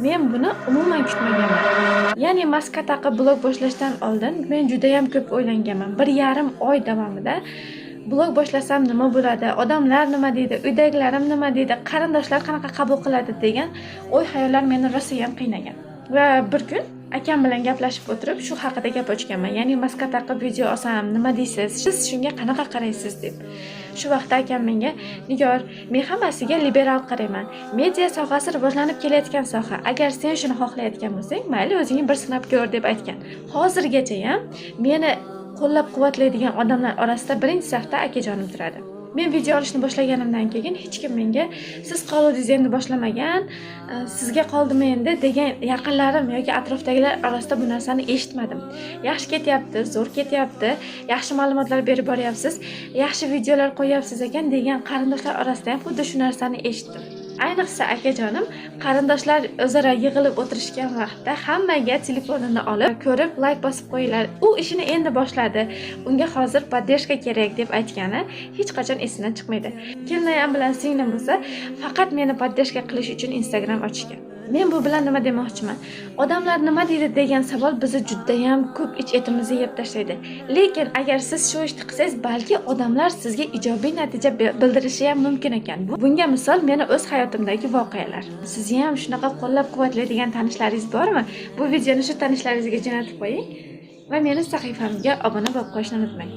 Men buni umuman kutmaganman. Ya'ni maska taqib blog boshlashdan oldin men judayam ko'p o'ylanganman. 1,5 oy davomida blog boshlasam nima bo'ladi, odamlar nima deydi, uydagilarim nima deydi, qarindoshlar qanaqa qabul qiladi degan o'y xayollar meni rosayam qiynagan. Va bir kun akam bilan gaplashib o'tirib, shu haqida gap ochganman. Ya'ni maska taqib video olsam nima deysiz, siz shunga qanaqa qaraysiz deb. Shu vaqtda akam menga: "Nigor, men hammasiga liberal qarayman. Media sohasi rivojlanib kelayotgan soha. Agar sen shuni xohlayotgan bo'lsang, mayli, o'zingni bir sinab ko'r", deb aytgan. Hozirgacha ham meni qo'llab quvvatlaydigan odamlar orasida birinchi safda akajonim turadi. Men video olishni boshlaganimdan keyin hech kim menga "Siz qoldingiz, endi boshlamagan, sizga qoldimi endi" degan yaqinlarim yoki atrofdagilar orasida bu narsani eshitmadim. "Yaxshi ketyapti, zo'r ketyapti, yaxshi ma'lumotlar berib boryapsiz, yaxshi videolar qo'yyapsiz ekan" degan qarindoshlar orasida ham xuddi shu narsani eshitdim. Ayniqsa akajonim qarindoshlar o'zaro yig'ilib o'tirishgan vaqtda hammaga telefonini olib ko'rib, layk bosib qo'yinglar, u ishini endi boshladi, unga hozir поддержка kerak deb aytgani hech qachon esimdan chiqmaydi. Kelinoyam bilan singlim bo'lsa, faqat meni поддержка qilish uchun Instagram ochishgan. Men bu bilan nima demoqchiman? Odamlar nima deydi degan savol bizni judayam ko'p ich etimizni yeb tashlaydi. Lekin agar siz shu ishni qilsangiz, balki odamlar sizga ijobiy natija bildirishi ham mumkin ekan. Bunga misol meni o'z hayotimdagi voqealar. Sizni ham shunaqa qo'llab quvvatlaydigan tanishlaringiz bormi? Bu videoni shu tanishlaringizga jo'natib qo'ying va meni sahifamga obuna bo'lib qo'yishni unutmang.